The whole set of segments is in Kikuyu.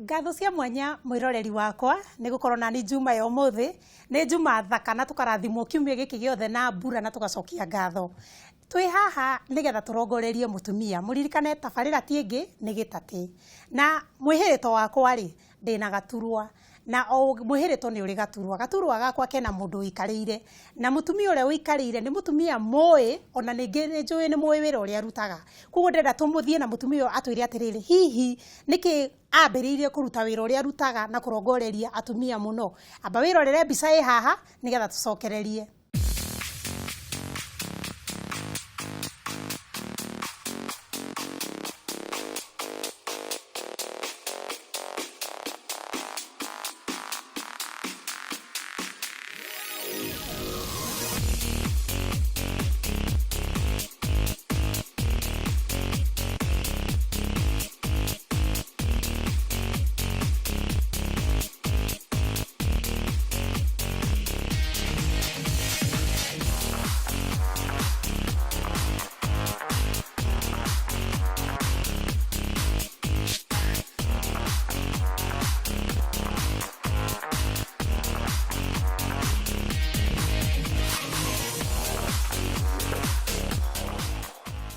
Ngatho cia mwanya mwiroreri wakwa nĩ gũkorwo nani Juma ya ũmũthĩ. Nĩ Juma thaka na tũkarathimwo kiumia gĩkĩ gĩothe na mbura na tũgacokia ngatho. Twĩ haha nĩgetha tũrongorerie mũtumia. Mũririkane tabarĩra ti ĩngĩ nĩ gĩtatĩ. Na mwĩhĩrĩto wakwa rĩ, ndĩna gaturwa. Na o mwĩhĩrĩto nĩ ũrĩ gaturwa. Gaturwa gakwa kena mũndũ ũikarĩire. Na mũtumia ũrĩa ũikarĩire nĩ mũtumia mũĩ, ona ningĩ nĩ njũĩ nĩ mũĩ wĩra ũrĩa arutaga. Koguo ndĩrenda tũmũthiĩ na mũtumia ũyũ atwĩre atĩrĩrĩ, hihi nĩkĩ ambĩrĩirie kũruta wĩra ũrĩa arutaga na kũrongoreria atumia mũno. Amba wĩrorere mbica ĩ haha nĩgetha tũcokererie.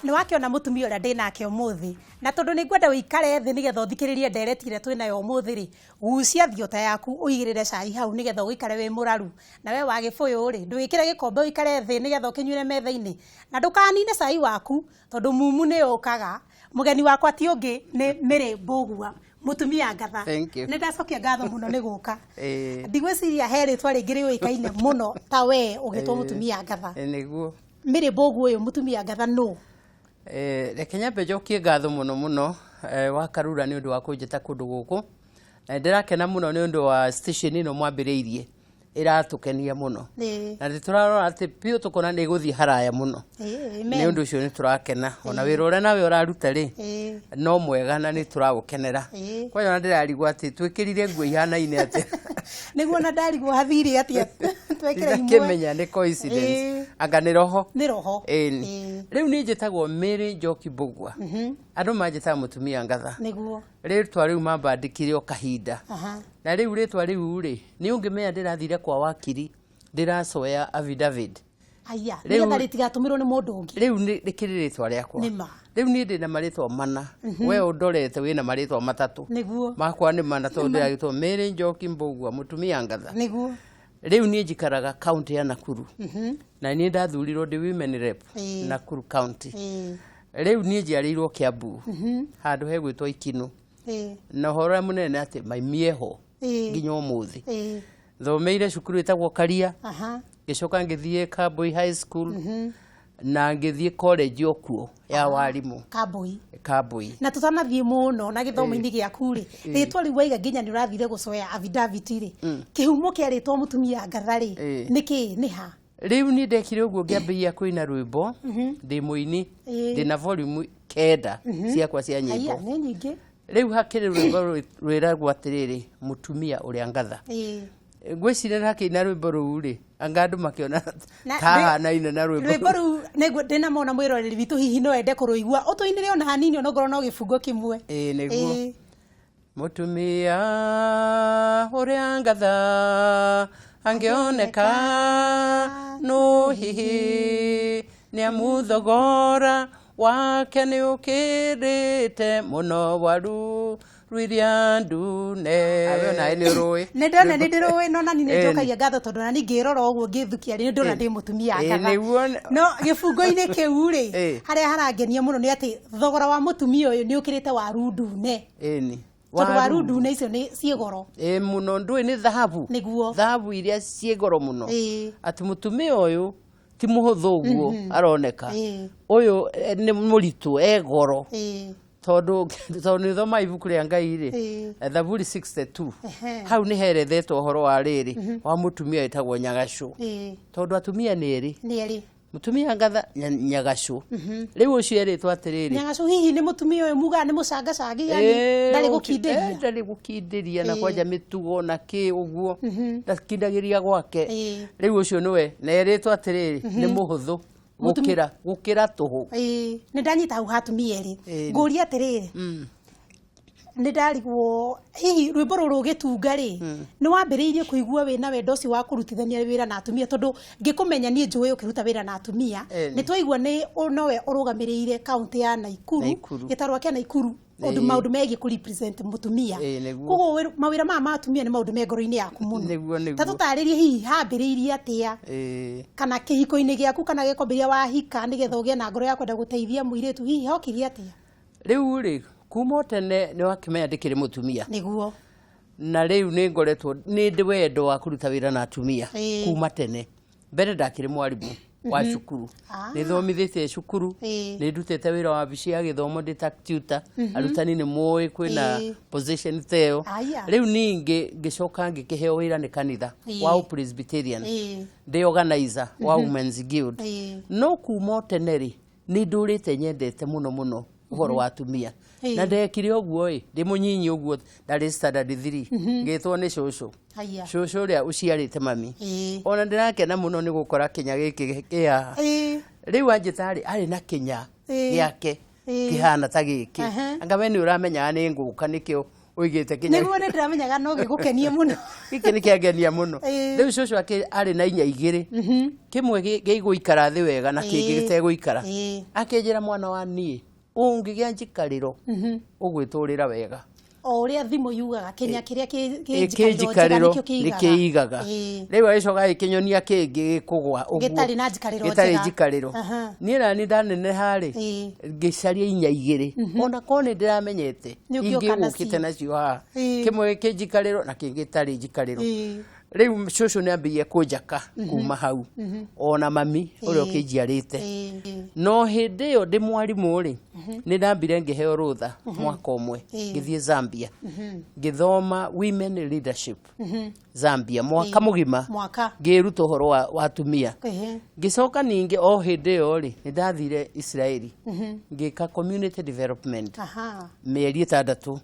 Nĩ wakĩona mũtumia ũrĩa ndĩ nake ũmũthĩ, na tondũ nĩ ngwenda ũikare thĩ nĩgetha ũthikĩrĩrie ndereti ĩrĩa twĩ nayo ũmũthĩ rĩ, gucia thiota yaku ũigĩrĩre cai hau nĩgetha ũgĩikare wĩ mũraru. Na we wa gĩbũyũ rĩ, ndũgĩkĩre gĩkombe ũikare thĩ nĩgetha ũkĩnyuĩre metha-inĩ. Na ndũkanine cai waku tondũ mumu nĩ ũkaga. Mũgeni wakwa ti ũngĩ nĩ Mary Mbũgua, mũtumia ngatha. Thank you. Nĩ ndacokia ngatho mũno nĩ gũka. Ĩĩ. Ndigwĩciria he rĩtwa rĩngĩ rĩũĩkaine mũno ta we ũgĩtwo mũtumia ngatha. Ĩĩ, nĩguo. Mary Mbũgua ũyũ mũtumia ngatha nũ? Reke nyambe njokie ngatho mũno mũno wa Karura nĩ ũndũ wa kũnjĩta kũndũ gũkũ. Na nĩ ndĩrakena mũno nĩ ũndũ wa station ĩno mwambĩrĩirie, ĩratũkenia mũno. Na nĩ tũrarora atĩ biũ tũkona nĩ ĩgũthiĩ haraya mũno. Amen. Nĩ ũndũ ũcio nĩ tũrakena. Ona wĩra ũrĩa nawe ũraruta rĩ, no mwega na nĩ tũraũkenera. Kwanja ona ndĩrarigwo atĩ twĩkĩrire nguo ihanaine atĩa. Nĩguo na ndarigwo hathire atĩa twekĩra imwe. Ndakĩmenya nĩ coincidence. Anga nĩ roho. Nĩ roho. Ĩĩ. Rĩu niĩ njĩtagwo Mary Njoki Mbũgua. Andũ manjĩtaga mũtumia ngatha. Nĩguo. Rĩtwa rĩu mambandĩkire o kahinda. Na rĩu rĩtwa rĩu rĩ, nĩ ũngĩmenya ndĩrathire kwa wakiri, ndĩracoya affidavit. Aya, Rĩu- nĩgetha rĩtigatũmĩrwo nĩ mũndũ ũngĩ. Rĩu rĩkĩrĩ rĩtwa rĩakwa. Nĩ ma. Rĩu niĩ ndĩna marĩtwa mana. We ũndorete wĩna marĩtwa matatũ. Nĩguo. Makwa nĩ mana tondũ ndĩragĩtwo Mary Njoki Mbũgua, mũtumia ngatha. Nĩguo. Rĩu niĩ njikaraga kaunti ya Nakuru. Na niĩ ndathurirwo ndĩ women rep Nakuru county. Rĩu niĩ njiarĩirwo Kiambu, handũ hegwĩtwo Ikinũ. Na ũhoro ũrĩa mũnene atĩ maimi eho nginya ũmũthĩ. Thomeire cukuru ĩtagwo Karia, ngĩcoka ngĩthiĩ Kambui High School, na ngĩthiĩ college o kuo ya warimũ. Kambui. Kambui. Na tũtanathiĩ mũno na gĩthomo-inĩ gĩaku rĩ, rĩtwa rĩu waiga nginya nĩ ũrathire gũcoya affidavit rĩ, kĩhumo kĩa rĩtwa mũtumia ngatha rĩ, nĩ kĩ, nĩ ha? Rĩu niĩ ndekire ũguo ngĩambĩrĩria kũina rwĩmbo, ndĩ mũini, ndĩna volume 9 ciakwa cia nyĩmbo. Aya, nĩ nyingĩ. Rĩu hakĩrĩ rwĩmbo rwĩragwo atĩrĩrĩ, mũtumia ũrĩa ngatha. Ngwĩciria hakĩina rwĩmbo rũu rĩ, anga andũ makĩona kahanaine na rwĩmbo Rwĩmbo rũu nĩguo ndĩnamona mwĩroreri witũ hihi no ende kũrũigua. Ũtũinĩre ona hanini onokorwo no gĩbungo kĩmwe. Ĩĩ, nĩguo. Mũtumia ũrĩa ngatha angĩoneka no hihi nĩ amu thogora wake nĩ ũkĩrĩte mũno waru rwiria ndune. Awe onawe nĩ ũrũĩ. Nĩ ndona nĩ ndĩrũĩ, no nani nĩ njokagia ngatho tondũ nani ngĩrora ũguo ngĩthukia rĩ, nĩ ndona ndĩ mũtumia ngatha. No gĩbungo-inĩ kĩu rĩ, harĩa harangenia mũno nĩ atĩ thogora wa mũtumia ũyũ nĩ ũkĩrĩte waru ndune. Ĩni. Tondũ waru ndune icio nĩ ciĩ goro. Ĩĩ mũno, ndũĩ nĩ thahabu. Nĩguo. Thahabu iria ciĩ goro mũno. Atĩ mũtumia ũyũ ti mũhũthũ ũguo aroneka. Ũyũ nĩ mũritũ, e goro. Tondũ nĩ ũthomaga ibuku rĩa Ngai rĩ, Thaburi 62, hau nĩ herethetwo ũhoro wa rĩrĩ, wa mũtumia wĩtagwo Nyagacũ. Tondũ atumia nĩ erĩ. Nĩ erĩ. Mũtumia ngatha, Nyagacũ. Rĩu ũcio erĩtwo atĩrĩrĩ. Nyagacũ hihi nĩ mũtumia ũyũ mugaga nĩ mũcangacangi, yani ndarĩ gũkindĩria. Ndarĩ gũkindĩria na kwanja mĩtugo na kĩ ũguo. Ndakindagĩria gwake. Rĩu ũcio nĩwe, na erĩtwo atĩrĩrĩ, nĩ mũhũthũ gũkĩra tũhũ. Nĩ ndanyita hau ha atumia erĩ. Ngũria atĩrĩrĩ. Nĩ ndarigwo hihi rwĩmbo rũrũ gĩtunga rĩ, nĩ wambĩrĩirie kũigua wĩna wendo ũcio wa kũrutithania wĩra na atumia? Tondũ ngĩkũmenya niĩ njũĩ ũkĩruta wĩra na atumia. Nĩ twaigua nĩ nowe ũrũgamĩrĩire kaũntĩ ya Naikuru, Naikuru. Gĩtarũa kĩa Naikuru, ũndũ maũndũ megiĩ kũ represent mũtumia. Nĩguo. Koguo mawĩra maya ma atumia nĩ maũndũ me ngoro-inĩ yaku mũno. Nĩguo. Ta tũtarĩrie hihi hambĩrĩirie atĩa, kana kĩhiko-inĩ gĩaku, kana gĩkwambĩrĩria wahika, nĩgetha ũgĩe na ngoro ya kwenda gũteithia mũirĩtu, hihi hokirie atĩa? Rĩu rĩ, kuma o tene nĩ wakĩmenya ndĩkĩrĩ mũtumia. Nĩguo. Na rĩu nĩ ngoretwo nĩ ndĩ wendo wa kũruta wĩra na atumia kuma tene. Mbere ndakĩrĩ mwarimũ wa cukuru. Nĩ thomithĩtie cukuru, nĩ ndutĩte wĩra wa wabici ya gĩthomo ndĩ ta tutor. Arutani nĩ moĩ kwĩna position ta ĩyo. Rĩu ningĩ ngĩcoka ngĩkĩheo wĩra nĩ kanitha wa Presbyterian, ndĩ organizer wa Women's Guild. No kuma o tene rĩ, nĩ ndũrĩte nyendete mũno mũno ũhoro wa atumia. Na ndekire ũguo ĩ, ndĩ mũnyinyi ũguo, ndarĩ standard 3, ngĩtwo nĩ cũcũ, cũcũ ũrĩa ũciarĩte mami. Ona ndĩrakena mũno nĩ gũkora kĩnya gĩkĩ kĩ haha. Rĩu anjĩta rĩ, arĩ na kĩnya gĩake kĩhana ta gĩkĩ. Anga we nĩ ũramenyaga nĩ ngũka, nĩkĩo ũigĩte kĩnya. Nĩguo, nĩ ndĩramenyaga no gĩgũkenie mũno. Gĩkĩ nĩ kĩangenia mũno. Rĩu cũcũ arĩ na inya igĩrĩ, kĩmwe gĩgũikara thĩ wega na kĩngĩ gĩtegũikara. Akĩnjĩra, "Mwana wa niĩ, ũngĩgĩa njikarĩro ũgwĩtũrĩra wega." O ũrĩa thimũ yugaga, kĩnya kĩrĩa kĩ kĩ njikarĩro nĩkĩo nĩ kĩigaga. Rĩu agĩcoka agĩkĩnyonia kĩngĩ gĩkũgwa ũguo, gĩtarĩ na njikarĩro gĩtarĩ njega. Njikarĩro. Niĩ nani ndaneneha rĩ, ngĩcaria inya igĩrĩ, ona korwo nĩ ndĩramenyete Nĩ ũgĩũka ingĩ nacio. gũkĩte nacio haha, kĩmwe kĩ njikarĩro na kĩngĩ gĩtarĩ njikarĩro. Rĩu cũcũ nĩ ambĩrĩirie kũnjaka kuma hau, ona mami ũrĩa ũkĩnjiarĩte. No hĩndĩ ĩyo ndĩ mwarimũ rĩ, nĩ ndambire ngĩheo rũtha mwaka ũmwe, ngĩthiĩ Zambia, ngĩthoma women leadership Zambia mwaka mũgima. Mwaka. Ngĩruta ũhoro wa atumia. Ngĩcoka ningĩ o hĩndĩ ĩyo rĩ, nĩ ndathire Israeli, ngĩka community development mĩeri 6.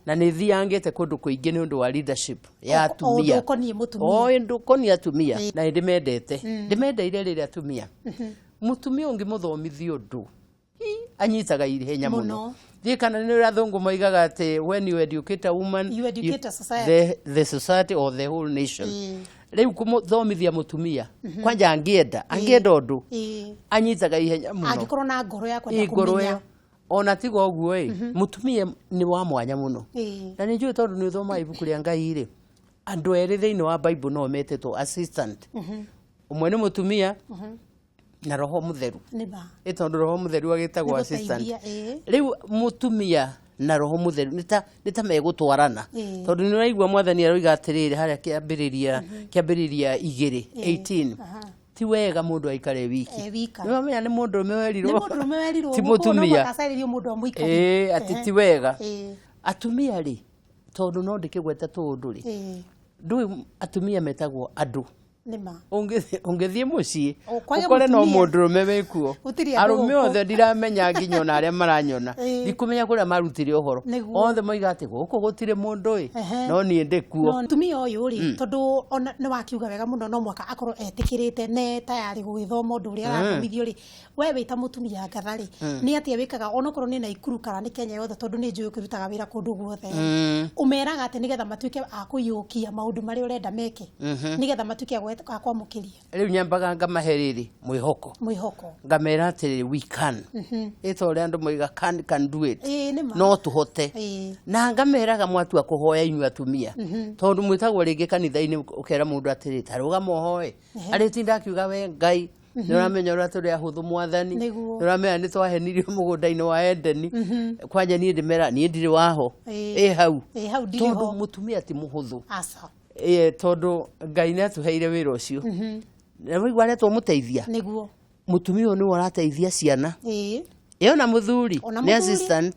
Na nĩ thiangĩte kũndũ kũingĩ nĩ ũndũ wa leadership ya O atumia. ũndũ ũkoniĩ mũtumia. O ũndũ ũkoniĩ atumia, na nĩ ndĩmendete, ndĩmendeire rĩrĩa atumia, mũtumia ũngĩmũthomithia ũndũ, hi, anyitaga ihenya mũno. Mũno. Thiĩ kana nĩ ũrĩa athũngũ moigaga atĩ when you educate a woman, You educate a society. the society or the whole nation. Rĩu kũmũthomithia mũtumia kwanja, angĩenda ũndũ, anyitaga ihenya mũno. Angĩkorwo na ngoro ya kwenda Ĩ, ngoro kũmenya. ĩyo. Ona tiga ũguo ĩ, mũtumia nĩ wa mwanya mũno. Na nĩ njũĩ tondũ nĩ ũthomaga ibuku rĩa Ngai rĩ, andũ erĩ thĩinĩ wa Bible no metĩtwo assistant, ũmwe nĩ mũtumia na Roho Mũtheru. Nĩ ma. Ĩ, tondũ Roho Mũtheru agĩtagwo Nĩ assistant. gũteithia, Rĩu mũtumia na Roho Mũtheru nĩ ta megũtwarana, tondũ nĩ ũraigua Mwathani aroiga atĩrĩrĩ harĩa kĩambĩrĩria 2:18, ti wega mũndũ aikare wiki. E wika. Nĩ wamenya nĩ mũndũrũme nĩ werirwo, mũndũrũme werirwo ti ũguo, koguo no mũtumia. mũhaka acarĩrio mũndũ amũikarie. Ĩ, atĩ ti wega. Atumia rĩ, tondũ no ndĩkĩgweta tũũndũ rĩ, ndũĩ atumia metagwo andũ. Nĩ ma. Ũngĩthiĩ mũciĩ O, kwage ũkore no mũtumia. mũndũrũme wĩkuo, Gũtirĩ andũ arũme gũkũ. othe ndiramenya, nginya ona arĩa maranyona, ndikũmenya kũrĩa marutire ũhoro. Othe moiga atĩ gũkũ gũtirĩ mũndũ ĩ, no niĩ ndĩkuo. No mũtumia ũyũ rĩ, tondũ ona nĩ wakiuga wega mũno, no mwaka akorwo etĩkĩrĩte ne tayarĩ gũgĩthoma ũndũ ũrĩa arathomithio rĩ, we wĩ ta mũtumia ngatha rĩ, nĩ atĩa wĩkaga, onokorwo nĩ Naikuru kana nĩ Kenya yothe, tondũ nĩ njũĩ ũkĩrutaga wĩra kũndũ guothe, ũmeraga atĩ nĩgetha matuĩke a kũiyũkia maũndũ marĩa ũrenda meke, nĩgetha matuĩke a kwamũkĩria? Rĩu nyambaga ngamahe rĩrĩ mwĩhoko. Mwĩhoko. Ngamera atĩrĩrĩ, we can, ĩ ta ũrĩa andũ moiga can do it. Ĩĩ, nĩ ma. No tũhote. Na ngameraga, mwatua kũhoya inyuĩ atumia, tondũ mwĩtagwo rĩngĩ kanitha-inĩ, ũkera mũndũ atĩrĩ, ta rũgama ũhoe, arĩtinda akiuga, "We Ngai, nĩ ũramenya ũrĩa tũrĩ ahũthũ, Mwathani, nĩ ũramenya nĩ twahenirio mũgũnda-inĩ wa Edeni." Kwanja niĩ ndĩmera, niĩ ndirĩ waho. Ĩ hau. Ĩ hau ndirĩ Tondũ ho. mũtumia ti mũhũthũ. Aca. Ĩ, tondũ Ngai nĩ atũheire wĩra ũcio, na waigua aretwo mũteithia. Mũtumia ũyũ nĩwe ũrateithia ciana. Ĩ, ona mũthuri Ona nĩ mũthuri. assistant,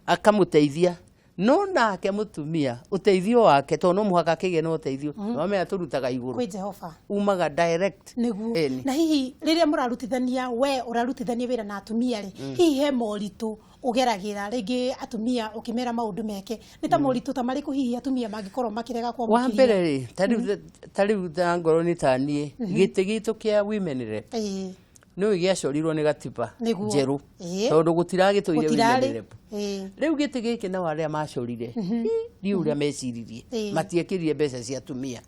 akamũteithia. No nake mũtumia ũteithio wake, tondũ no mũhaka akĩgĩe na ũteithio, nĩwamenya tũrutaga igũrũ, kwĩ Jehova, umaga direct. Ĩni. Na hihi rĩrĩa mũrarutithania, we ũrarutithania wĩra na atumia rĩ, hihi he moritũ ũgeragĩra rĩngĩ atumia ũkĩmera maũndũ meke? Nĩ ta moritũ ta marĩkũ hihi atumia mangĩkorwo makĩrega Wa kwamũkĩria? mbere rĩ, ta rĩu ta ngoro nĩ ta niĩ, gĩtĩ gitũ kĩa women rep, Nĩ gĩacorirwo nĩ gatiba njerũ, tondũ gũtiragĩtũire women rep. Rĩu gĩtĩ gĩkĩ nao arĩa macorire ndiũ ũrĩa meciririe, matiekĩrire mbeca cia atumia.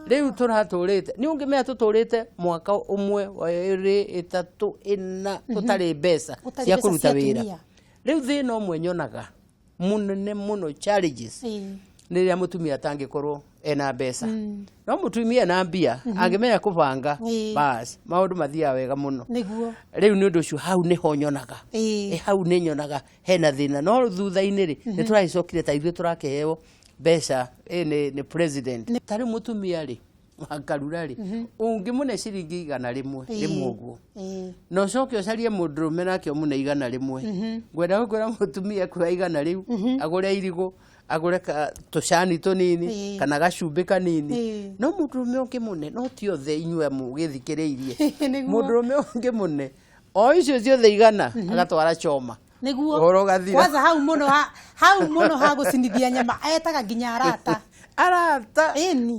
Rĩu tũratũrĩte, nĩ ũngĩmenya tũtũrĩte mwaka ũmwe, 2, 3, 4 tũtarĩ mbeca cia kũruta wĩra. Rĩu thĩna ũmwe nyonaga mũnene mũno, challenges, nĩ rĩrĩa mũtumia atangĩkorwo ena mbeca. No mũtumia ena mbia, angĩmenya kũbanga, bas maũndũ mathiaga wega mũno. Rĩu nĩ ũndũ ũcio hau nĩho nyonaga, hau nĩ nyonaga hena thĩna. No thutha-inĩ rĩ, nĩ tũragĩcokire ta ithuĩ tũrakĩheo mbeca nĩ president. Ta rĩu mũtumia rĩ, Karura rĩ, ũngĩmũne ciringi 100 rĩmwe ũguo, na ũcoke ũcarie mũndũrũme nake ũmũne 100, ngwenda gũkwĩra mũtumia kuoya 100 rĩu agũre irigũ, agũre tũcani tũnini kana gacumbĩ kanini. No mũndũrũme ũngĩmũne, no ti othe inyuĩ mũgĩthikĩrĩirie, mũndũrũme ũngĩmũne o icio ciothe 100 agatwara choma. Nĩguo. Ũhoro ũgathira. Kwanza hau mũno hau mũno ha gũcinithia nyama etaga nginya arata. Arata.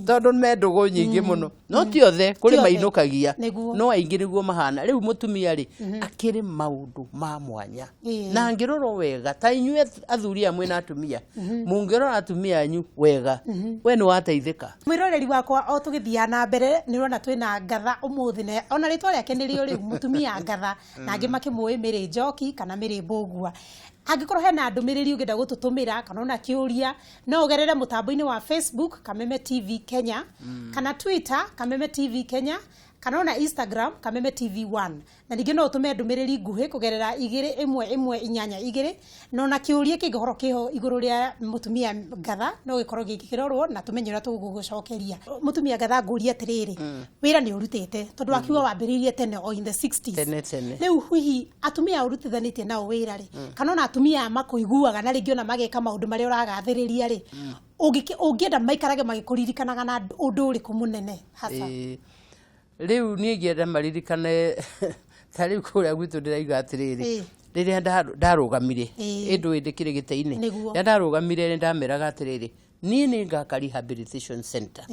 Tondũ me ndũgũ nyingĩ mũno. No ti othe, kũrĩ mainũkagia. No aingĩ nĩguo mahana. Rĩu mũtumia rĩ, akĩrĩ maũndũ ma mwanya. Na angĩrorwo wega, ta inyuĩ athuri aya mwĩna atumia, mũngĩrora atumia anyu wega, we nĩ wateithĩka. Mwĩroreri wakwa, o tũgĩthiaga na mbere, nĩ ũrona twĩna Ngatha ũmũthĩ, na ona rĩtwa rĩake nĩrĩo rĩu, mũtumia Ngatha, na angĩ makĩmũĩ Mary Njoki kana Mary Mbũgua. Angĩkorwo hena ndũmĩrĩri ũngĩenda gũtũtũmĩra kana ona kĩũria, no ũgerere mũtambo-inĩ wa Facebook Kameme TV Kenya, kana Twitter Kameme TV Kenya, kana ona Instagram Kameme TV 1. Na ningĩ no ũtũme ndũmĩrĩri nguhĩ kũgerera 21182, na ona kĩũria kĩngĩkorwo kĩho igũrũ rĩa mũtumia Ngatha no gĩkorwo gĩkĩrorwo na tũmenye ũrĩa tũgũgũcokeria. Mũtumia Ngatha, ngũrie atĩrĩrĩ, wĩra nĩ ũrutĩte tondũ wakiuga wambĩrĩirie tene o in the 60s. Tene tene. Rĩu hihi atumia ũrutithanĩtie nao wĩra rĩ, kana ona atumia makũiguaga na rĩngĩ ona mageka maũndũ marĩa ũragathĩrĩria rĩ, ũngĩenda maikarage magĩkũririkanaga na ũndũ ũrĩkũ mũnene hasa? Rĩu niĩ ingĩenda maririkane ta rĩu kũrĩa gwitũ ndĩraiga atĩrĩrĩ, rĩrĩa ndarũgamire, ĩndũ ndĩkĩrĩ gĩtĩ-inĩ, rĩrĩa ndarũgamire nĩ ndameraga atĩrĩrĩ, niĩ nĩ ngaka rehabilitation center,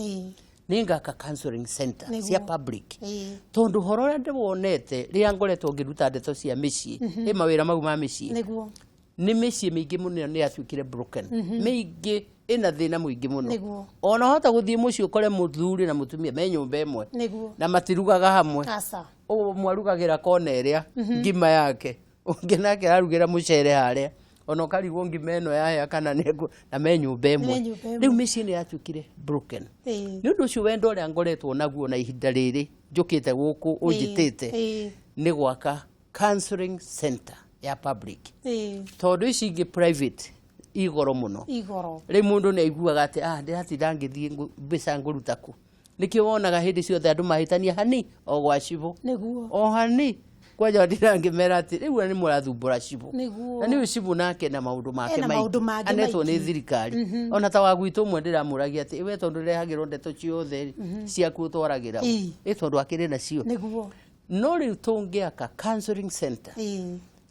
nĩ ngaka counseling center cia public, tondũ ũhoro ũrĩa ndĩwonete rĩrĩa ngoretwo ngĩruta ndeto cia mĩciĩ, ĩ mawĩra mau ma mĩciĩ, nĩ mĩciĩ mĩingĩ mũno nĩ yatuĩkire broken, mĩingĩ ĩna thĩna mũingĩ mũno. Ona hota gũthiĩ mũciĩ ũkore mũthuri na mũtumia me nyũmba ĩmwe na matirugaga hamwe, ũmwe arugagĩra kona ĩrĩa ngima yake, ũngĩ nake ararugĩra mũcere harĩa, ona ũkarigwo ngima ĩno yahĩa kana nĩ, na me nyũmba ĩmwe. Rĩu mĩciĩ nĩ yatuĩkire broken. Nĩ ũndũ ũcio wendo ũrĩa ngoretwo naguo na ihinda rĩrĩ njũkĩte gũkũ ũnjĩtĩte nĩ gwaka counseling center ya public, tondũ ici ingĩ private igoro mũno. Rĩu mũndũ nĩ aiguaga atĩ ndĩratinda ngĩthiĩ mbeca ngũruta kũ. Nĩkĩo wonaga hĩndĩ ciothe andũ mahĩtania hani o gwa cibũ, o hani kwanja ndĩrangĩmera atĩ rĩu nĩ mũrathumbũra cibũ, na nĩ cibũ nake na maũndũ make maingĩ anetwo nĩ thirikari. Ona ta wa gwitũ ũmwe ndĩramũragia atĩ we tondũ ndĩrehagĩrwo ndeto ciothe ciaku ũtwaragĩra ĩ tondũ akĩrĩ nacio. No rĩu tũngĩaka counseling center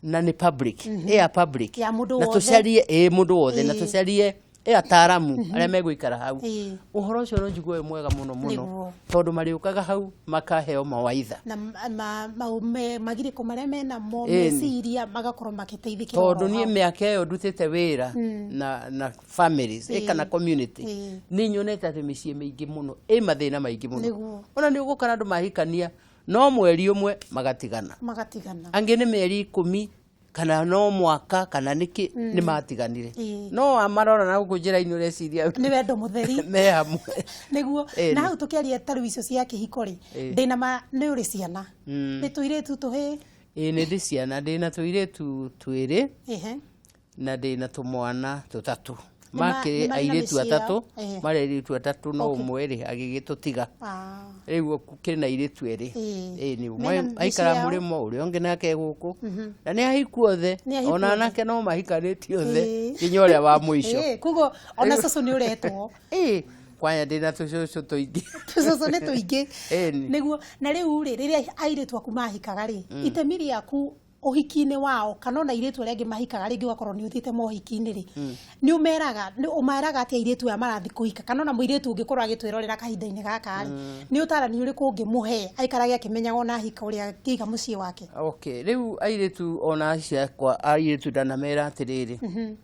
na nĩ public, ya public, na tũcarie mũndũ wothe, na tũcarie ataaramu arĩa megũikara hau, ũhoro ũcio no njigue wĩ mwega mũno mũno, tondũ marĩũkaga hau makaheo mawaitha na magirĩko marĩa menamo, meciria magakorwo magĩteithĩkĩra. Tondũ niĩ mĩaka ĩyo ndutĩte wĩra na families kana community, nĩ nyonete atĩ mĩciĩ mĩingĩ mũno ĩ mathĩna maingĩ mũno. Ona nĩ ũgũkora andũ mahikania no mweri ũmwe magatigana, angĩ nĩ mĩeri 10 kana no mwaka kana nĩkĩ nĩ matiganire. No amarora na gũkũ njĩra-inĩ ũreciria nĩ wendo mũtheri me hamwe. Nĩguo. Na hau tũkĩaria ta rĩu icio cia kĩhiko rĩ, ndĩna ma nĩ ũrĩ ciana, nĩ tũirĩtu tũhĩ? Ĩĩ, nĩ ndĩ ciana, ndĩna tũirĩtu 2 na ndĩna tũmwana 3. Makĩrĩ airĩtu 3, marĩ airĩtu 3, no ũmwe rĩ agĩgĩtũtiga. Rĩu kĩrĩ na airĩtu 2. Ĩĩ, nĩ ũmwe aikara mũrĩmo, ũrĩa ũngĩ nake gũkũ, na nĩ ahiku othe, ona anake no mahikanĩtie othe nginya ũrĩa wa mũico. Koguo ona cũcũ nĩ ũretwo. Ĩĩ, kwanya ndĩna tũcũcũ tũingĩ. Tũcũcũ nĩ tũingĩ. Nĩguo. Na rĩu rĩ, rĩrĩa airĩtu aku mahikaga rĩ, itemi rĩaku Ũhiki-inĩ wao kana ona airĩtu arĩa angĩ mahikaga, rĩngĩ ũgakorwo nĩ ũthiĩte mohiki-inĩ rĩ, nĩ ũmeraga, nĩ ũmeraga atĩ airĩtu aya marathiĩ kũhika, kana ona mũirĩtu ũngĩkorwo agĩtwĩrorera kahinda-inĩ gaka rĩ, nĩ ũtarani ũrĩkũ ũngĩmũhe aikarage akĩmenyaga ona ahika ũrĩa angĩiga mũciĩ wake? Okay, rĩu airĩtu ona acio akwa airĩtu ndanamera atĩrĩrĩ,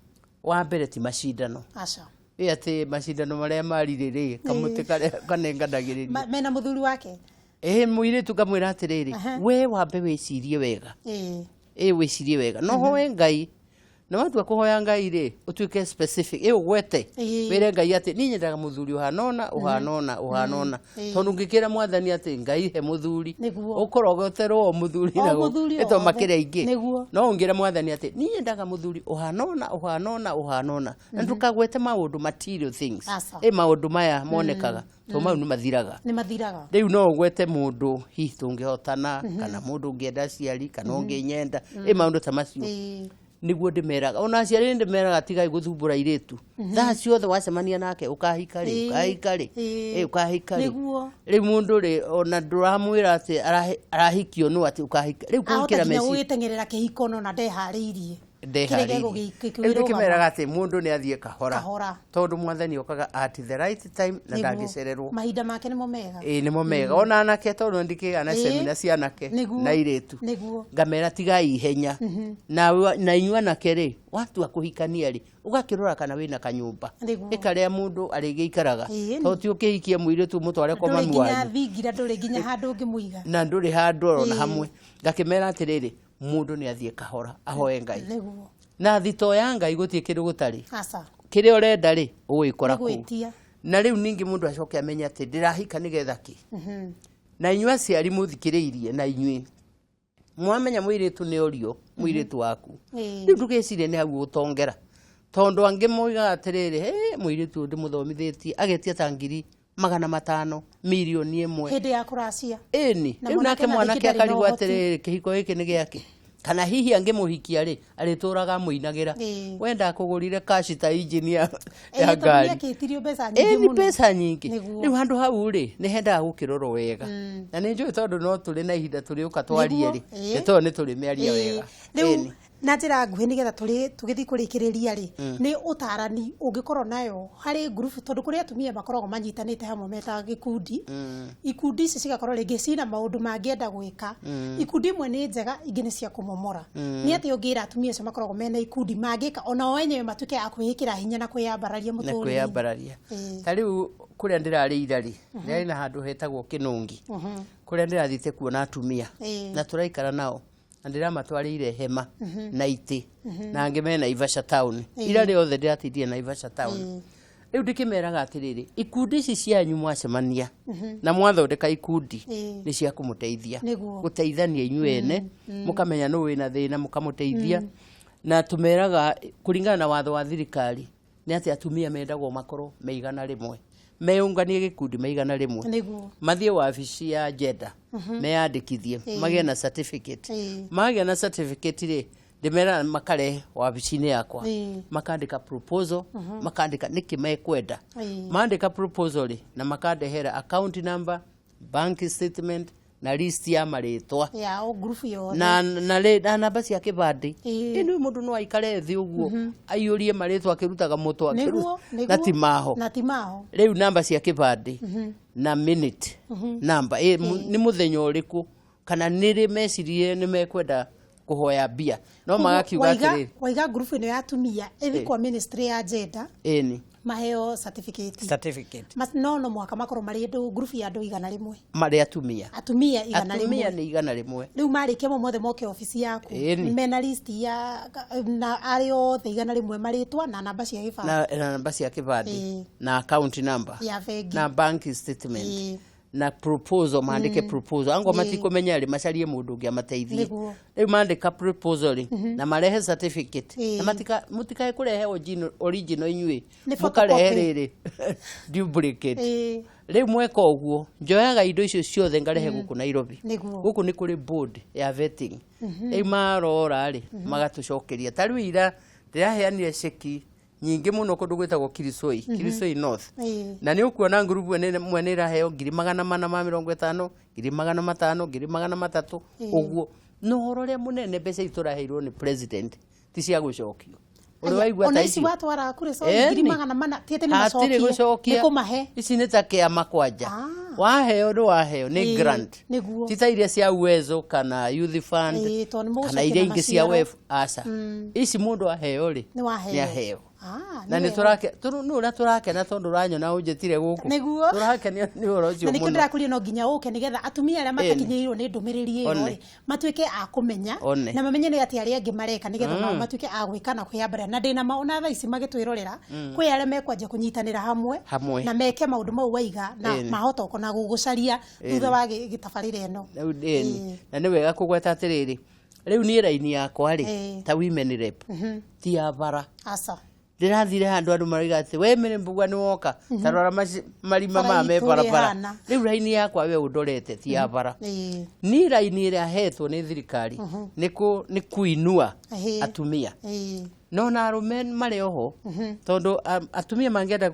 wa mbere ti macindano. Aca. Ĩ atĩ macindano marĩa marirĩ rĩ, kamũtĩ karĩa kanenganagĩrĩrio. Mena mũthuri wake. Ĩ mũirĩtu ngamwĩra atĩrĩrĩ, we wambe wĩcirie wega. Ĩ wĩcirie wega, no hoe Ngai, na watua kũhoya Ngai rĩ, ũtuĩke specific, ĩ ũgwete, wĩre Ngai atĩ niĩ nyendaga mũthuri ũhana ũna, ũhana ũna, ũhana ũna, tondũ ũngĩkĩra Mwathani atĩ Ngai he mũthuri, ũkũrogoterwo o mũthuri O naguo, mũthuri ĩ to o wothe. makĩrĩ aingĩ. No ũngĩra Mwathani atĩ niĩ nyendaga mũthuri ũhana ũna, ũhana ũna, ũhana ũna, na ndũkagwete maũndũ material things, Aca. ĩ maũndũ maya monekaga, to mau nĩ mathiraga. Nĩ mathiraga. Rĩu no ũgwete mũndũ hihi tũngĩhotana, kana mũndũ ũngĩenda aciari, kana ũngĩnyenda, ĩ maũndũ ta macio. Nĩguo ndĩmeraga, ona aciari nĩ ndĩmeraga, tigai gũthumbũra airĩtu thaa ciothe, wacemania nake ũkahika rĩ, ũkahika rĩ, ĩ ũkahika rĩ. Rĩu mũndũ rĩ, ona ndũramwĩra atĩ arahikio nũ, atĩ ũkahika rĩu, Ahota kũingĩra nginya meciria gũgĩteng'erera kĩhiko no na ndeharĩirie. Kĩrĩa ndeharĩirie. Rĩu ndĩkĩmeraga atĩ mũndũ nĩ athiĩ kahora, Kahora. tondũ Mwathani okaga at the right time na ndangĩcererwo. Mahinda make nĩmo mega. Ĩ nĩmo mega, ona anake, tondũ ndikĩgĩa na semina cia anake na airĩtu, ngamera tigai ihenya, na na inyuĩ anake rĩ, watua kũhikania rĩ, ũgakĩrora kana wĩna kanyũmba ĩ karĩa mũndũ arĩgĩikaraga, tondũ ti ũkĩhikie mũirĩtu mũtware kwa Ndũrĩ mami nginya wanyu thingira, ndũrĩ nginya handũ ũngĩmũiga. Na ndũrĩ handũ ona hamwe. Ngakĩmera atĩrĩrĩ, mũndũ nĩ athiĩ kahora, ahoe Ngai, na thito ya Ngai gũtirĩ kĩndũ gũtarĩ. Aca. Kĩrĩa ũrenda rĩ, ũgũgĩkora kũu. Nĩgwĩtia. Na rĩu ningĩ mũndũ acoke amenye atĩ ndĩrahika nĩgetha kĩ. Na inyuĩ aciari mũthikĩrĩirie, na inyuĩ mwamenya mũirĩtu nĩ orio mũirĩtu waku, rĩu ndũgecirie nĩ hau ũgũtongera, tondũ angĩ moigaga atĩrĩrĩ, "Hĩ, mũirĩtu ũyũ ndĩmũthomithĩtie agetia ta 500,000, 1 mirioni." Hĩndĩ ya kũracia. Ĩni. Na Rĩu mwanake nake na mwanake rĩngĩ ndarĩ na akarigwo ũhoti. atĩrĩrĩ, kĩhiko gĩkĩ nĩ gĩake, kana hihi angĩmũhikia rĩ, arĩtũraga amũinagĩra, we ndakũgũrire kaci ta injini ya Tondũ ngari. nĩakĩtirio mbeca nyingĩ Ĩni mũno. mbeca nyingĩ. Rĩu handũ hau rĩ, nĩ hendaga gũkĩrorwo wega, na nĩ njũĩ tondũ no tũrĩ na ihinda tũrĩũka twarie rĩ, nĩ tondũ nĩ tũrĩmĩaria wega. Rĩu na njĩra nguhĩ, nĩgetha tũrĩ tũgĩthiĩ kũrĩkĩrĩria rĩ, nĩ ũtarani ũngĩkorwo nayo harĩ ngurubu, tondũ kũrĩ atumia makoragwo manyitanĩte hamwe meta gĩkundi, ikundi ici cigakorwo rĩngĩ cina maũndũ mangĩenda gwĩka, ikundi imwe nĩ njega, ingĩ nĩ cia kũmomora, nĩ atĩ ũngĩra atumia acio makoragwo mena ikundi mangĩka ona o enyewe matuĩke a kwĩĩkĩra hinya na kwĩyambararia Na mũtũrĩre-inĩ? Kwĩyambararia, ta rĩu kũrĩa ndĩrarĩ ira rĩ, ndĩrarĩ na handũ hetagwo Kĩnũngi, kũrĩa ndĩrathiĩte kuona atumia, na tũraikara nao, na ndĩramatwarĩire hema na itĩ, na angĩ me Naivasha town. Ira rĩothe ndĩratindire Naivasha town. Rĩu ndĩkĩmeraga atĩrĩrĩ, ikundi ici cianyu mwacemania na mwathondeka ikundi, nĩ cia kũmũteithia, gũteithania inyuĩ ene, mũkamenya nũ wĩna thĩna, mũkamũteithia. Na tũmeraga kũringana na watho wa thirikari nĩ atĩ atumia mendagwo makorwo me 100, meyũnganie gĩkundi me 100, mathiĩ wabici ya gender meyandĩkithie, magĩe na certificate. Magĩa na certificate rĩ, ndĩmeraga makarehe wabici-inĩ yakwa, makandĩka proposal, makandĩka nĩkĩ mekwenda. Mandĩka proposal rĩ, na makandehera account number, bank statement na list ya marĩtwa Ya o ngurubu yothe. Na namba cia kĩbandĩ. Ĩno mũndũ no aikare thĩ ũguo aiyũrie marĩtwa akĩrutaga mũtũ na ti maho. Na ti maho. Rĩu namba cia kĩbandĩ na minute namba nĩ mũthenya ũrĩkũ kana nĩrĩ mecirie nĩ mekwenda kũhoya mbia, no magakiuga atĩrĩrĩ, Waiga ngurubu ĩno ya atumia ĩthi kwa ministry ya gender, ĩni maheo certificate. Certificate. No mũhaka makorwo marĩ andũ ngurubu ya andũ 100. Marĩ atumia. Atumia igana Atumia rĩmwe. Nĩ 100. Rĩu marĩkia mo mothe moke obici yaku mena list ya na arĩ othe 100, marĩtwa na namba cia gĩbandĩ. Na namba cia kĩbandĩ na account number ya bengi na bank statement na proposal, mandĩke proposal angwa matikũmenya rĩ, macarie mũndũ ũngĩ amateithie. Rĩu mandĩka proposal rĩ, na marehe certificate na matika mũtikae kũrehe original, original inyuĩ Nĩ mũkarehe photocopy. rĩrĩ duplicate. Rĩu mweka ũguo, njoyaga indo icio ciothe ngarehe gũkũ Nairobi. Gũkũ nĩ kũrĩ board ya vetting. Rĩu marora rĩ, magatũcokeria. Ta rĩu ira ndĩraheanire ceki nyingĩ mũno kũndũ gwĩtagwo Kirisoi, Kirisoi North, na nĩ ũkuona ngurubu ĩmwe nĩ ĩraheo 450,000, 500,000, 300,000 ũguo. Na ũhoro ũrĩa mũnene, mbeca ici tũraheirwo nĩ president ti cia gũcokio. Ũrĩ waigua Ona ta ici icio? watwara Kuresoi ngiri Ĩni. 400, ti atĩ nĩ Hatirĩ macokie? Gũcokia. Nĩ kũmahe. Ici nĩ ta kĩama kwanja. Waheo ndũ waheo nĩ grant. Ti ta iria cia Uwezo kana Youth Fund Ĩĩ, tondũ nĩ kana mũgũcokia iria na ingĩ cia maciaro. WEF, aca. Ici mũndũ aheo rĩ, Nĩ waheo. nĩ aheo. Ah, Na nĩ nĩ wega. tũrake nĩ ũrĩa tũrakena tondũ ũranyona ũnjĩtire gũkũ. Tũrakenio nĩ ũhoro ũcio Na nĩkĩo mũno. ndĩrakũria no nginya ũke, nĩgetha atumia arĩa matakinyĩirwo nĩ ndũmĩrĩri ĩyo rĩ, matuĩke a kũmenya na mamenye nĩ atĩ arĩa angĩ mareka, nĩgetha nao matuĩke a gwĩka na kwĩyambarĩra. Na ndĩna ma ona thaa ici magĩtwĩrorera, kwĩ arĩa mekwanjia kũnyitanĩra hamwe Hamwe. na meke maũndũ mau waiga, na mahota ona gũgũcaria thutha wa gĩtabarĩra ĩno. Rĩu ĩni. Na nĩ wega kũgweta atĩrĩrĩ, rĩu niĩ raini yakwa rĩ, ta women rep, ti ya bara. Aca. Ndĩrathire handũ andũ marauga atĩ we Mary Mbugua nĩ woka, ta rora marima Bara maya me itũ barabara. ĩhana. Rĩu raini yakwa we ũndorete ti ya bara. Niĩ raini ĩrĩa hetwo nĩ thirikari nĩ kuinua atumia, no na arũme marĩ oho, tondũ atumia mangĩenda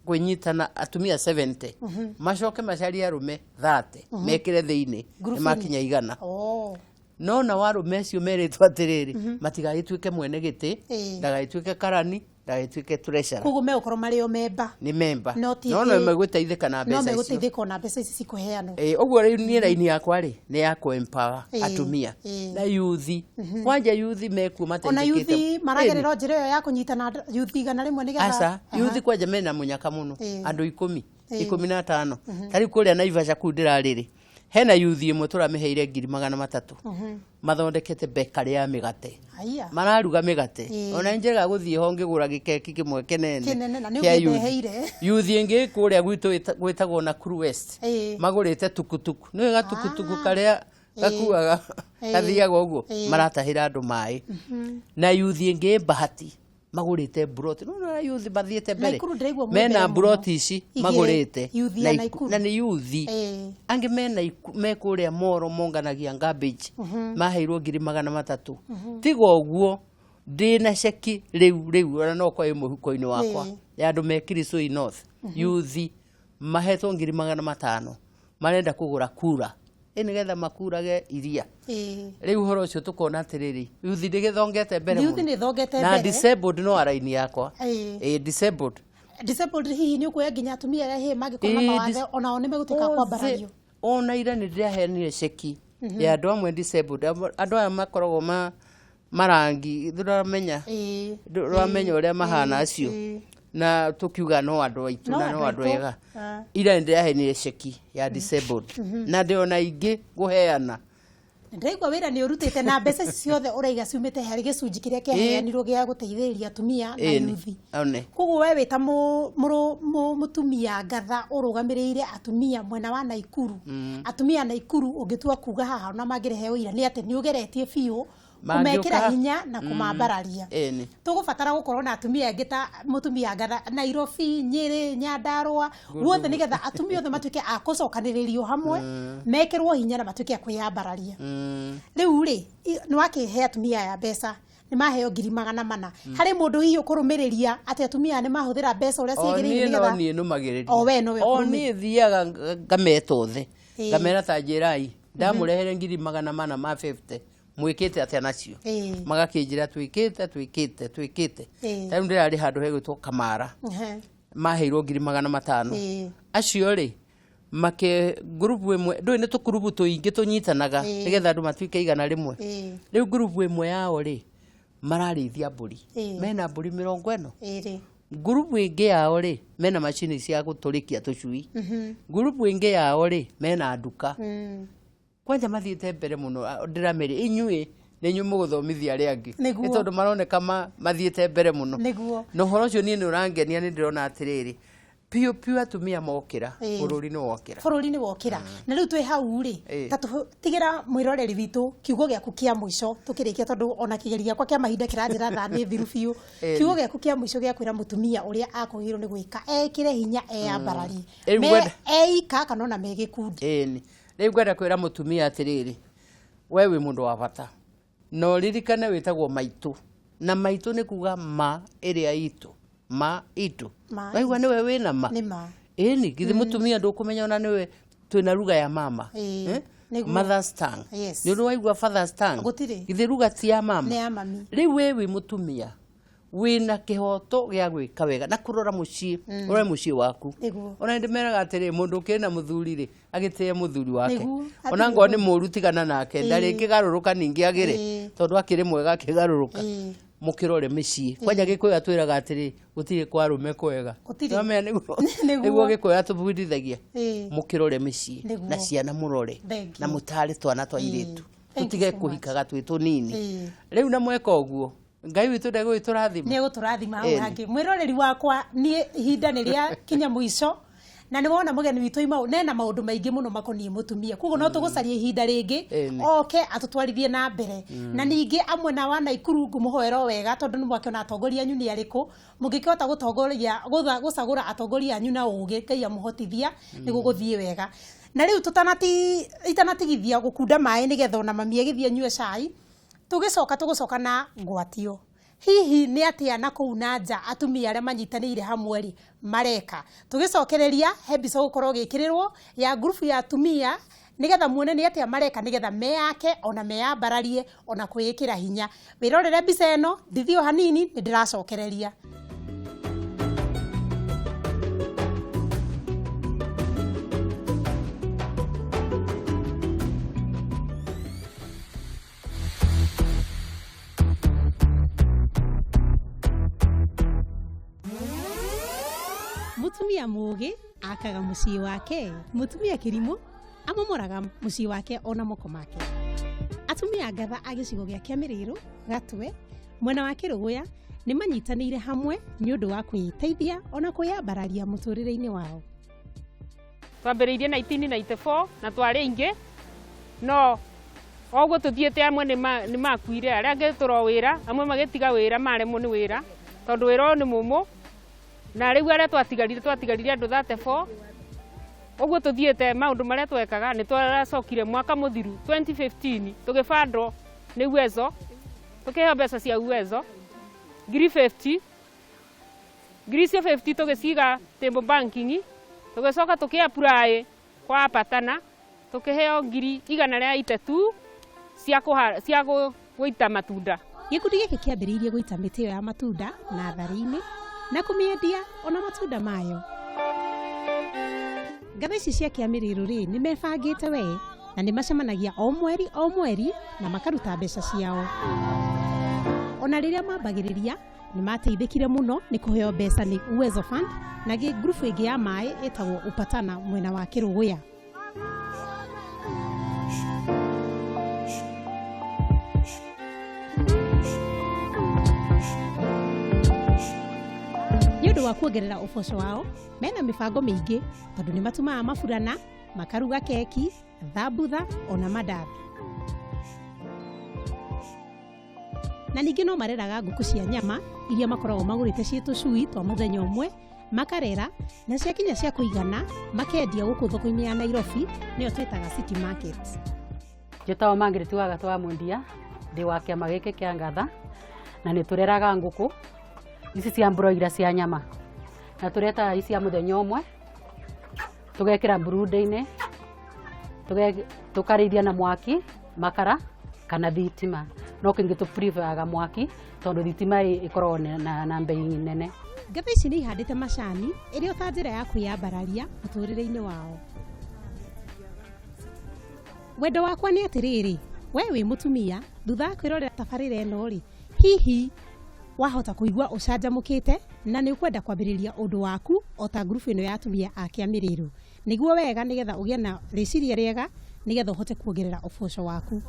kwĩnyitana atumia 70, macoke macarie arũme 30 mekĩre thĩinĩ, nĩ Ngurubu-inĩ. makinya 100. No nao arũme acio merĩtwo atĩrĩrĩ, matigagĩtuĩke mwene gĩtĩ, ndagagĩtuĩke karani, ndagagĩtuĩke treasurer. Koguo megũkorwo marĩ o memba. Nĩ memba. No ti no no megũteithĩka na no mbeca icio. Megũteithĩka ona mbeca ici cikũheanwo. Ĩ, ũguo rĩu niĩ raini yakwa rĩ, nĩ ya kũ-empower atumia na yuthi kwanja, yuthi mekuo Ona mateithĩkĩte. yuthi maragerera o njĩra ĩyo ya kũnyitana, yuthi 100 nĩgetha Aca, yuthi kwanja mena mũnyaka mũno. Andũ 10, 15. Ta rĩu kũrĩa Naivasha kũu ndĩrarĩ rĩ, hena yuthi ĩmwe tũramĩheire ngiri 300, mathondekete bakery ya mĩgate. Aya. Mararuga mĩgate. Ona njega gũthiĩ ho ngĩgũra gĩkeki kĩmwe kĩnene Kĩnene, na nĩ kĩa yuthi. ũngĩndeheire. Yuthi ĩngĩ kũrĩa gwitũ gwĩtagwo Nakuru West, magũrĩte tukutuku, nĩwe gatukutuku karĩa gakuaga, gathiaga ũguo, maratahĩra andũ maĩ. Na yuthi ĩngĩ Bahati magũrĩte mburoti. No na yuthi mathiĩte mbere. Naikuru ndĩraigua mwĩ Mena mbere mũno. mburoti ici Igĩrĩ, magũrĩte. Yuthi ya Naiku- Naikuru. Na nĩ yuthi. Angĩ mena me kũrĩa Moro monganagia garbage, maheirwo ngiri 300. Tiga ũguo, ndĩna ceki rĩu rĩu, ona no kwa ĩ mũhuko-inĩ wakwa, ya andũ me Kirisoi North, yuthi mahetwo ngiri 500, marenda kũgũra kura ĩ nĩgetha makurage iria. Rĩu ũhoro ũcio tũkona atĩrĩrĩ, yuthi ndĩgĩthongete mbere Yuthi mũno. nĩ ĩthongete Na mbere. disabled no araini yakwa. Ĩ, disabled. Disabled hihi nĩ ũkuoya nginya atumia arĩa hihi mangĩkorwo na Ĩĩ, mawathe, onao nĩ megũtuĩka a kwambarario? Ona ira nĩ ndĩraheanire ceki ya andũ amwe disabled. Andũ aya makoragwo ma marangi, ndũramenya, ndũramenya ũrĩa mahana acio. Na tũkiuga no andũ aitũ No na no andũ andũ aitũ. ega. Ira nĩ ndĩraheanire ceki ya disabled, na ndĩona ingĩ ngũheana. Ndĩraigua wĩra nĩ ũrutĩte, na mbeca ici ciothe ũraiga ciumĩte harĩ gĩcunjĩ kĩrĩa kĩaheanirwo gĩa gũteithĩrĩria atumia na yuthi. One. Koguo we wĩ ta mũtumia ngatha ũrũgamĩrĩire atumia mwena wa Naikuru, atumia a Naikuru ũngĩtua kuga haha ona mangĩrehe ũira nĩ atĩ nĩ ũgeretie biũ kũmekĩra Mangĩũka- hinya na kũmambararia. Tũgũbatara gũkorwo na atumia angĩ ta mũtumia ngatha Nairobi, Nyĩrĩ, Nyandarũa guothe, nĩgetha atumia othe matuĩke a gũcokanĩrĩrio hamwe, mekĩrwo hinya na matuĩke a kwĩyambararia. Rĩu rĩ, nĩ wakĩhe atumia aya mbeca, nĩ maheo ngiri 400. Harĩ mũndũ hihi ũkũrũmĩrĩria atĩ atumia aya nĩ mahũthĩra mbeca ũrĩa O ciagĩrĩire? niĩ no Nĩgetha niĩ nũmagĩrĩria. O we nowe O ũkũrũmĩrĩria. niĩ thiaga ngameta othe, ngamera ta njĩrai, ndamũrehere ngiri 400 ma 50, mwĩkĩte atĩa nacio? Magakĩnjĩra twĩkĩte, twĩkĩte, twĩkĩte. Ta rĩu ndĩrarĩ handũ hegwĩtwo Kamara, maheirwo ngiri 500. Acio rĩ, make ngurubu ĩmwe, ndũĩ nĩ tũkurubu tũingĩ tũnyitanaga nĩgetha andũ matuĩke 100. Rĩu ngurubu ĩmwe yao rĩ, mararĩithia mbũri. Mena mbũri 40. 2. Ngurubu ĩngĩ yao rĩ, mena macini cia gũtũrĩkia tũcui. Ngurubu ĩngĩ yao rĩ, mena nduka. Kwanja mathiĩte mbere mũno. Ndĩramere inyuĩ nĩ inyuĩ mũgũthomithia arĩa angĩ. Nĩ tondũ maroneka mathiĩte mbere mũno. Na ũhoro ũcio niĩ nĩ ũrangenia, nĩ ndĩrona atĩrĩrĩ, piũ piũ atumia mokĩra, bũrũri nĩ wokĩra. Bũrũri nĩ wokĩra. Na rĩu twĩ hau rĩ, ta tũtigĩra mwĩroreri witũ kiugo gĩaku kĩa mũico tũkĩrĩkia, tondũ ona kĩgeri gĩakwa kĩa mahinda kĩranjĩra thaa nĩ thiru biũ. Kiugo gĩaku kĩa mũico gĩa kwĩra mũtumia ũrĩa akũgĩrwo nĩ gwĩka ekĩre hinya, eyambararie Rĩu Me- eika kana ona me gĩkundi. Ĩni, rĩu ngwenda kwĩra mũtumia atĩrĩrĩ, we wĩ mũndũ wa bata, na ũririkane wĩtagwo maitũ, na maitũ nĩ kuga ma ĩrĩa itũ, ma itũ. Ma. Waigua nĩwe wĩna ma. Nĩ ma. Ĩni, githĩ mũtumia ndũkũmenya ona nĩwe twĩna ruga ya mama? Eh? Mother's tongue. Nĩ ũrĩ waigua father's tongue? Gũtirĩ. Githĩ ruga ti ya mama? Nĩ ya mami. Rĩu we wĩ mũtumia wĩna kĩhoto gĩa gwĩka wega na kũrora mũciĩ, ũrore mũciĩ waku. Ona nĩndĩmeraga atĩrĩ, mũndũ ũkĩrĩ na mũthuri rĩ, agĩtĩe mũthuri wake. Ona ngorwo nĩ mũũru tigana nake, ndarĩkĩgarũrũka ningĩ agĩre, tondũ akĩrĩ mwega akĩgarũrũka. Mũkĩrore mĩciĩ. Kwanja Gĩkũyũ atwĩraga atĩrĩ, gũtirĩ kwa arũme kwega. Nĩwamenya nĩguo Gĩkũyũ atũbundithagia. Mũkĩrore mĩciĩ na ciana mũrore na mũtare twana twa airĩtu. Tũtige kũhikaga twĩ tũnini. Rĩu na mweka ũguo, Ngai witũ ndegũgĩtũrathima. Nĩegũtũrathima hau hangĩ. Mwĩroreri wakwa, niĩ ihinda nĩ rĩa kinya mũico, na nĩ wona mũgeni witũ imau nena maũndũ maingĩ mũno makoniĩ mũtumia, koguo no tũgũcaria ihinda rĩngĩ oke atũtwarithie na mbere. Na ningĩ amwe na wa Naikuru ngũmũhoera o wega, tondũ nĩ mwakĩona atongoria anyu nĩ arĩkũ, mũngĩkĩhota gũtongoria gũcagũra atongoria anyu na ũgĩ, Ngai amũhotithia nĩguo gũthiĩ wega. Na rĩu itanatigithia gũkunda maĩ nĩgetha ona mami agĩthiĩ anyue cai, tũgĩcoka tũgũcoka na ngwatio. Hihi nĩ atĩa na kũu na nja atumia arĩa manyitanĩire hamwe rĩ mareka? Tũgĩcokereria he mbica ũgũkorwo ũgĩkĩrĩrwo ya ngurubu ya atumia nĩgetha muone nĩ atĩa mareka nĩgetha meyake ona meyambararie ona kwĩĩkĩra hinya. Wĩrorere mbica ĩno, ndithio hanini nĩ ndĩracokereria. Mũtumia mũũgĩ akaga mũciĩ wake, mũtumia kĩrimũ amomoraga mũciĩ wake ona moko make. Atumia ngatha a gĩcigo gĩa Kĩamĩrĩrũ, Gatwe, mwena wa Kĩrũgũya nĩ manyitanĩire hamwe nĩ ũndũ wa kwĩteithia ona kwĩyambararia mũtũrĩre-inĩ wao. Twambĩrĩirie 1994 na twarĩ aingĩ, no oguo tũthiĩte amwe nĩ makuire, arĩa angĩ tũro wĩra, amwe magĩtiga wĩra maremwo nĩ wĩra tondũ wĩra ũyũ nĩ mũmũ. Na rĩu arĩa twatigarire andũ 34. Ũguo tũthiĩte maũndũ marĩa twekaga nĩ twaracokire mwaka mũthiru 2015 tũgĩbandwo nĩ Uwezo, tũkĩheo mbeca cia Uwezo ngiri 50. Ngiri icio 50 tũgĩciga table banking, tũgĩcoka tũkĩ apply kwa Patana, tũkĩheo ngiri igana rĩa 83 cia gũita matunda. Gĩkundi gĩkĩ kĩambĩrĩirie gũita mĩtĩ ĩyo ya matunda natharĩ-inĩ na kũmĩendia ona matunda mayo. Ngatha ici cia Kĩamĩrĩrũ rĩ nĩ mebangĩte we na nĩ macemanagia o mweri o mweri na makaruta mbeca ciao. Ona rĩrĩa mambagĩrĩria nĩ mateithĩkire mũno nĩ kũheo mbeca nĩ Uwezo Fund na ngurubu ĩngĩ ya maĩ ĩtagwo Upatana mwena wa Kĩrũgũya. Nĩ ũndũ wa kuongerera ũboco wao, mena mĩbango mĩingĩ tondũ nĩ matumaga maburana, makaruga keki, thambutha ona mandathi. Na ningĩ no mareraga ngũkũ cia nyama iria makoragwo magũrĩte ciĩ tũcui twa mũthenya ũmwe, makarera na ciakinya cia kũigana makendia gũkũ thoko-inĩ ya Nairobi, nĩyo twĩtaga City Market. Njĩtagwo Margaret wa Gatũ wa Mwendia, ndĩ wa kĩama gĩkĩ kĩa Ngatha, na nĩ tũreraga ngũkũ ici cia broiler cia nyama, na tũretaga ici cia mũthenya ũmwe, tũgekĩra mburunde-inĩ, tũkarĩithia na mwaki, makara kana thitima. No kĩngĩ tũ preferaga mwaki tondũ thitima ĩkoragwo na mbei nene. Ngatha ici nĩ ihandĩte macani ĩrĩ o ta njĩra ya kwĩyambararia mũtũrĩre-inĩ wao. Wendo wakwa nĩ atĩrĩrĩ, we wĩ mũtumia, thutha wa kwĩrorera tabarĩra ĩno rĩ, hihi wahota kũigua ũcanjamũkĩte na nĩ ũkwenda kwambĩrĩria ũndũ waku o ta ngurubu ĩno ya atumia a Kĩamĩrĩrũ. Nĩguo wega nĩgetha ũgĩe na rĩciria rĩega nĩgetha ũhote kuongerera ũboco waku.